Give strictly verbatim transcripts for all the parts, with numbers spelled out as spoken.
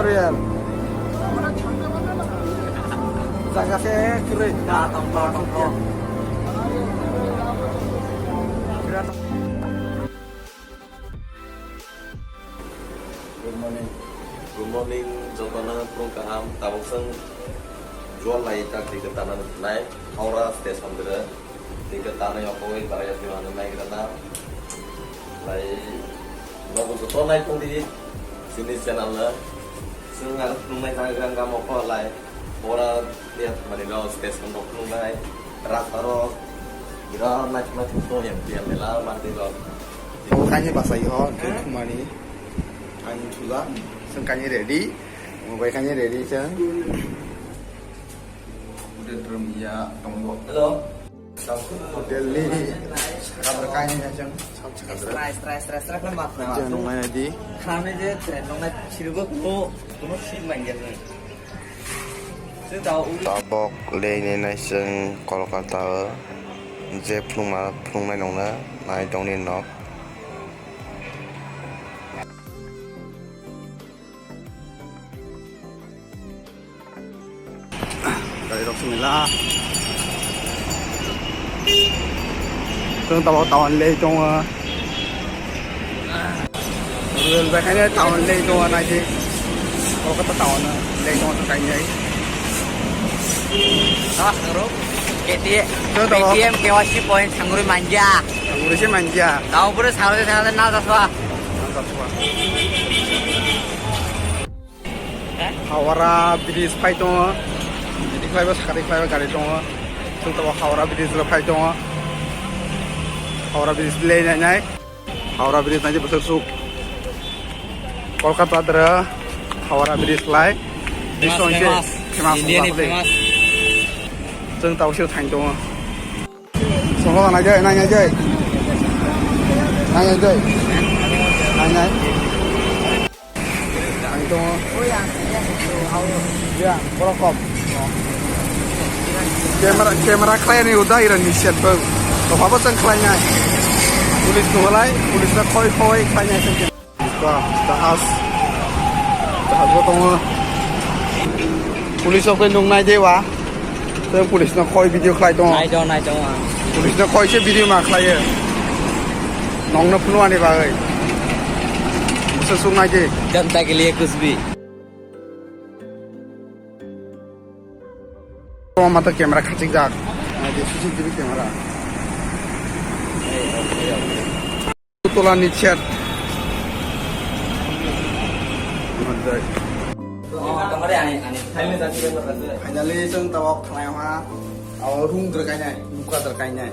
Real. Jaga se kwrwi. Birat. Good morning. Good morning, jotono phung kaham. Tabuk chwng jual lai tak di ketana nai Howrah station dire. Di ketana yokoi barai yokoi ano nai ketana. Lai nogo joto nai phung di sini channel na. Chwng ano phung nai jang jang gamo ko lai. Howrah lihat mani lo station rok phung nai. Rasta rok. Ira nai nai phung yang dia mela mandi rok. Kanye basai ho, khe thumani. Ani thuja, chwng kanye ready. Omo bai kanye ready chwng. Ude drum ya tongo. Hello. Hotel ni sakadra kanye na chwng. Extra, extra, extra, extra khlai mat na. Chwng nungnai di. Khami je train nungnai sirigo kuno, kuno seat mangya chwng. Chwng tao uri. Tabok lei nai nai chwng Kolkata o je phunukma phunuknai nongna nai tongni nok. Gari rok simi la. Tong tabo tawan lei tongo. Rul bai khaina tawan lei tongo naji. Kolkata tawan lei tongo kainai. Tong tabo. K T M, K T M K Y C point sangri manja. Sangri se manja. Tao pura sangri se na jaswa. Na jaswa. Howrah bridge phai tongo. Bini khlaibo sakari khlaibo gari tongo. Chwng tabok Howrah bridge rok phai tongo. Howrah bridge le nai nai. Howrah bridge nai bwswk suk. Kolkata dra Howrah bridge lai. Bisong se famous, famous. India ni famous. Chwng tabok se thang tongo. Songo nai jai, nai nai jai. Nai nai jai. Nai nai. Ang tongo. Ya, borok kom. Camera, camera khlai ni uda ira ni set bo. To babo chang khlai nai. Police no lai, police na khoi khoi khlai nai. Ba, jahaj. Jahaj bo tongo. Police rok khe nung nai de wa. Tei police no khoi video khlai tongo. Nai tongo, nai tongo ang. Police no khoi se video ma khlai ye. Nong no phunuk ani bagwi. Busa sung nai de. Janta ke liye kuch bhi. O mata camera khachik jak. Nai de C C T V camera. Tola ni chat. Finally, chwng tabok thanai ha. Abo rung dwrwk kainai, nuka dwrwk kainai.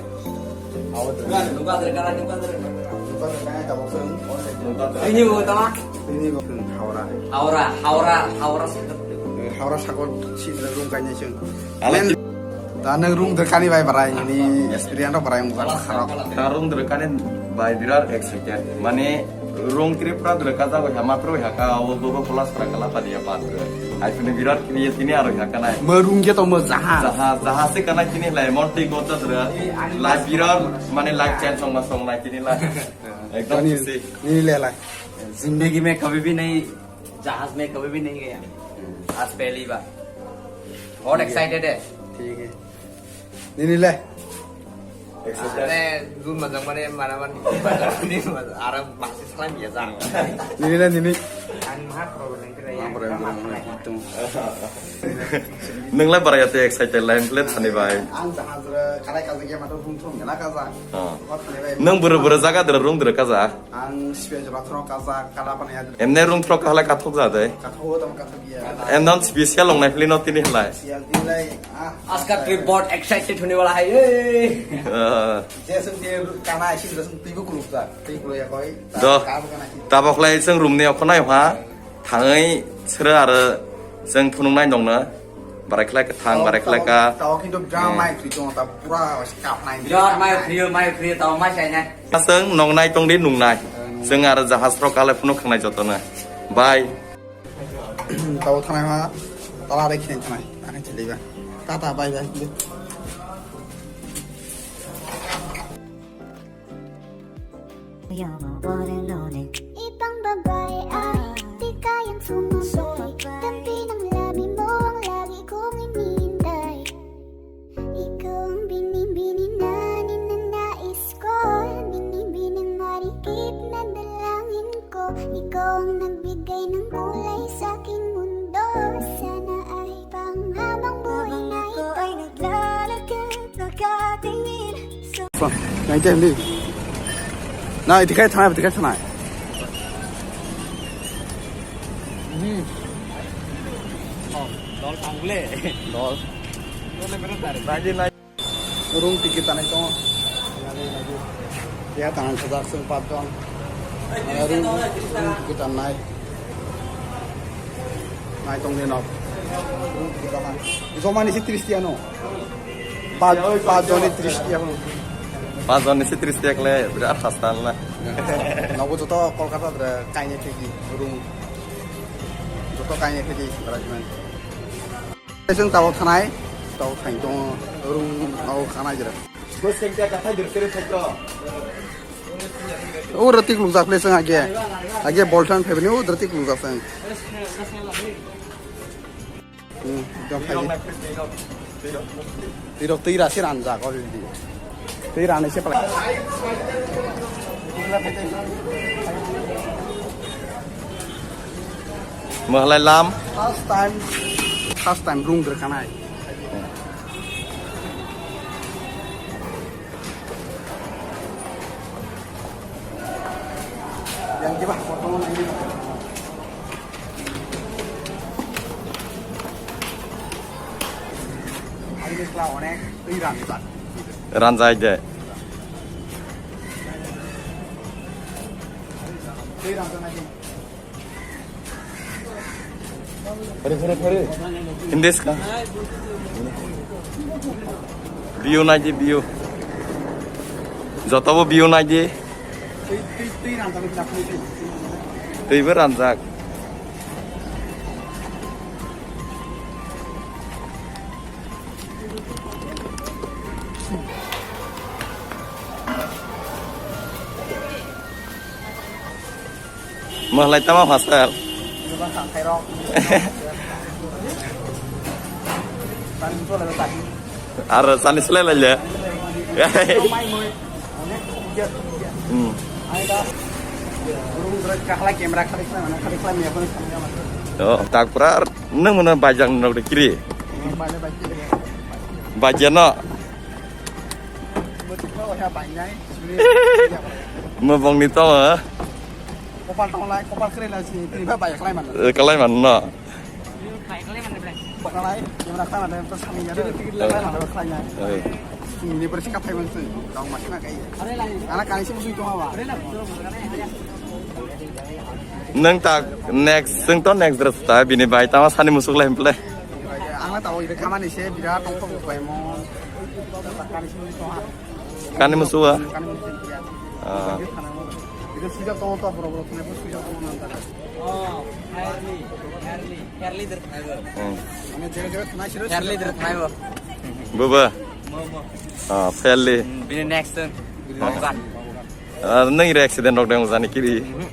Abo dwrwk. Nuka dwrwk kainai, nuka dwrwk. Nuka dwrwk kainai tabok chwng. Ini bo tama? Ini bo chwng Howrah. Howrah, Howrah, Howrah sakot. Howrah sakot si dwrwk rung kainai chwng. Ala Men, ta nwng rung dwrwkani bai bwrai, nini experience rok bwrai wngkha kharok. Ta rung dwrwkani bai birat excited. Mane rung Tripura dwrwkha jagoi ha matro ha ka o bobo plus pra kala padiya patra. Ai phone birat kriye tini aro ha kanai. Mo rung je to mo jaha. Jaha, jaha se kanai tini lai mon tei go tadra. Lai birat mane lai chen song ma song lai tini lai. Ekdom khusi. Nini le lai. जिंदगी में कभी भी नहीं, जहाज में कभी भी नहीं गया। आज पहली बार। बहुत एक्साइटेड है। ठीक है। Nini le. Are, dun majang mane, mana man, ara masi salam ya jang. Nini le, nini. Ang maha problem kira ya. Maha problem kira ya. Nwng lai bara yate excited lai, nwng le thani bai. Ang jahaj re, kalai kaza ge mato rung thum gela kaza. Ah. Nwng buru buru jaga dera rung dera kaza. Ang sipe jora thro kaza, kala pani ya. Emne rung thro kahalai kathok ja de. Kathok tamo kathok ya. Em non special long nai phili no tini halai. Sial tini lai, ah. Aska trip bahut excited hone wala hai. Ah. Jesem ke kana aisi jesem tui bu kuluk ja. Tui kuluk ya koi. Do. Tabok lai chwng room ni okhonai ha. Thangwi sra aro chwng phunuknai nongno. Barai khlai ka thang, barai khlai ka. Tao kintu birat mai khri tong ta pura kapnai. Birat mai khri, mai khri tao mai sai nai. Aswng nongnai tongdi nungnai. Chwng aro jahaj rok kalai phunuk khangnai jotono. Bye. Tao thanai ma tala rai khinai thanai. Ani chili ba. Tata bye bye. Ipang babai ah, tik Kayang sumabay, tampi ng labi mo ang lagi kong inihintay. Ikaw ang binibini na ninanais ko, binibini ng marikit na dalangin ko. Ikaw ang nagbigay ng kulay sa aking mundo. Sana ay panghabang buhay na ito. Ay naglalakad, nakatingin sa Nai tei hindi. Na, itikai thanai, itikai thanai. Hmm. Oh, dol tangle. Dol. Dol le berat dari. Nai di, nai. Room ticket tanai tongo. Ya, tangan sajak seng pat jon. Room, room ticket tanai. Nai tong di nok. Room ticket tanai. Joma ni si tris tiano. Pas, pas joni tris tiya. Pas joni si tris tiya kle, birat hastan na. Nogo joto Kolkata dre kaine thegi room. Joto kaine thegi arrangement. Seng tabo thanai, tabo thanai tongo room nogo khanai jera. Bwswk khe kathai dwrwk kwrwi thai to. O rwtik lukjak le seng age. Age bol thang phebini o rwtik lukjak seng. Hmm, ekdom khai. Tirok twi rasi ranjak already. Twi rani se pala. Mahalai lam. First time, first time room dwrwk khanai. Yang kiba, potongan ini. Ini setelah onek, ini ranjak. Ranjak de. Ini ranjak lagi. Hindi ka? View nai di view. Joto bo view nai di. Twi, twi, twi ranjak. Twi bo ranjak. Mahalai tama pasal. Aro sani selai lai le. Hmm. Oh, tak pura nang mana bajang nang de kiri. Bajano. Mabong ni to, ha? Kopal tong lai, kopal kre lai si, tini ba bai kalai man. Eh, kalai man no. Kalai, camera kalai man, terus kami ada kalai man, kalai man. Eh. Ini bersih kapai man tu, dong masih nak kai. Anak kali si musuh itu apa? Nang tak next, sing to next dress ta, bini bai tama sani musuk lai play. Ang na tao ida kamani se, bira tong kok bai mo. Kani musuwa? Ah. Oh, Fairly, Fairly, Fairly der thanai bo. Hmm. Fairly der thanai bo. Baba. Mo, mo. Ah, Fairly. Hmm, bini next. Ah. Ah, nang ire accident rok deng jani kiri. Mhm.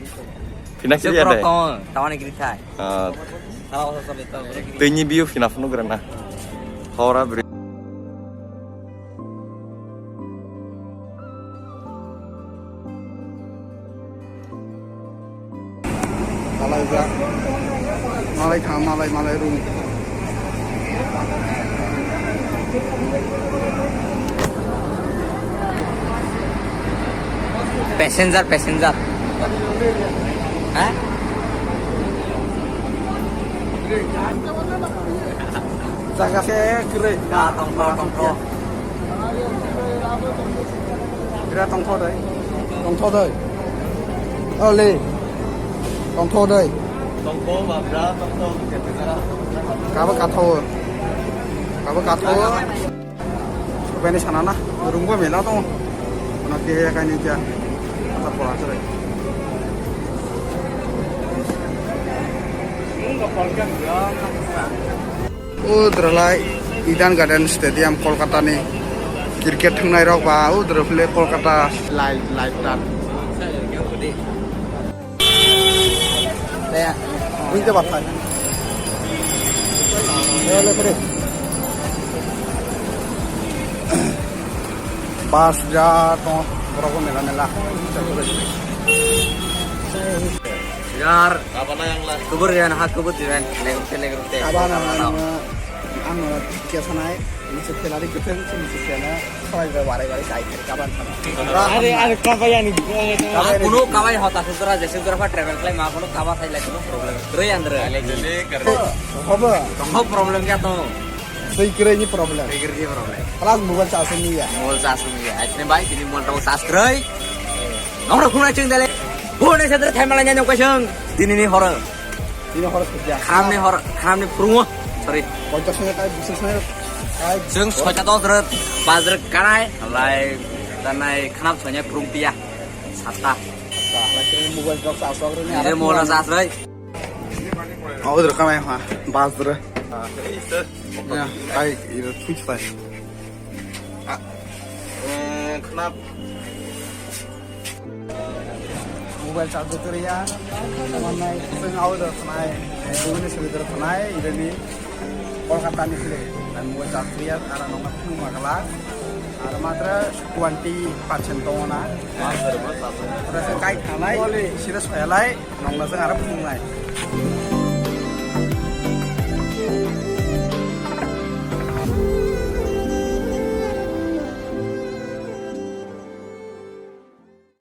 Pina kiri ade. Tawani kiri thai. Ah. Salah kosong sobi to. Tini view pina phunu grana. Howrah Bridge. Malai jak. Malai thang, malai, malai rung. Passenger, passenger. Ha? Jaga se kwrwi. Ka tongtho, tongtho. Bira tongtho dai. Tongtho dai. O le. Tongtho dai. Tongtho ba bira tongtho. Kabo katho. Kabo katho. Bini sana na. Rungbo mela tong. Ona tiya kaini tiya. Ata pora chore. O dralai Eden Garden Stadium Kolkata ni cricket thwngnai rok ba o drale Kolkata live live ta. Ini batai. Bus ja tong, borok mela mela. Yar, apa na yang lah? Kubur ya, nah kubur jiwen, lengte lengte. Abana ang kiya sanai, ini setelari kita ini setelari. Sabai bai warai warai kai kai kabar sana. Are, are, kabai ani. Ah, kuno kabai hota sutra, je sutra pa travel khlai ma kuno kabar sai lai kuno problem. Kroi andre. Hobo. Hobo problem kya to? Sei kroi ni problem. Sei kroi ni problem. Plus mobile charge ni ya. Mobile charge ni ya. Aitne bai tini mobile charge kroi. Nong rok khuna cheng dale. Phone se dre thai mala nyanyok kaisang. Tini ni horo. Tini horo sujya. Khamni hor, khamni phurungo. Sorry. Ponchas minute kai, bish minute kai. Jeng soita dos rot, bazar kanai, lai, tanai, khanap sonya phurung tiya. Sata. Sata. Lai sini mobile jok sa asok runi. Ini mobile sa asok runi. Oh, udah kanai ha, bazar. Ah, ini sir. Ya, kai, ini switch tai. Ah, eh, khanap. Mobile charge kwrwi ya, manai, chwng audo thanai, Bhubaneswari doro thanai, irani Kolkata ni khlai, mobile charge kwrwi ya, ara nokna phunuk magala, ara matra twenty percent tongo na. Ora se kai thanai, sira soyalai, nokna se ara phunuknai.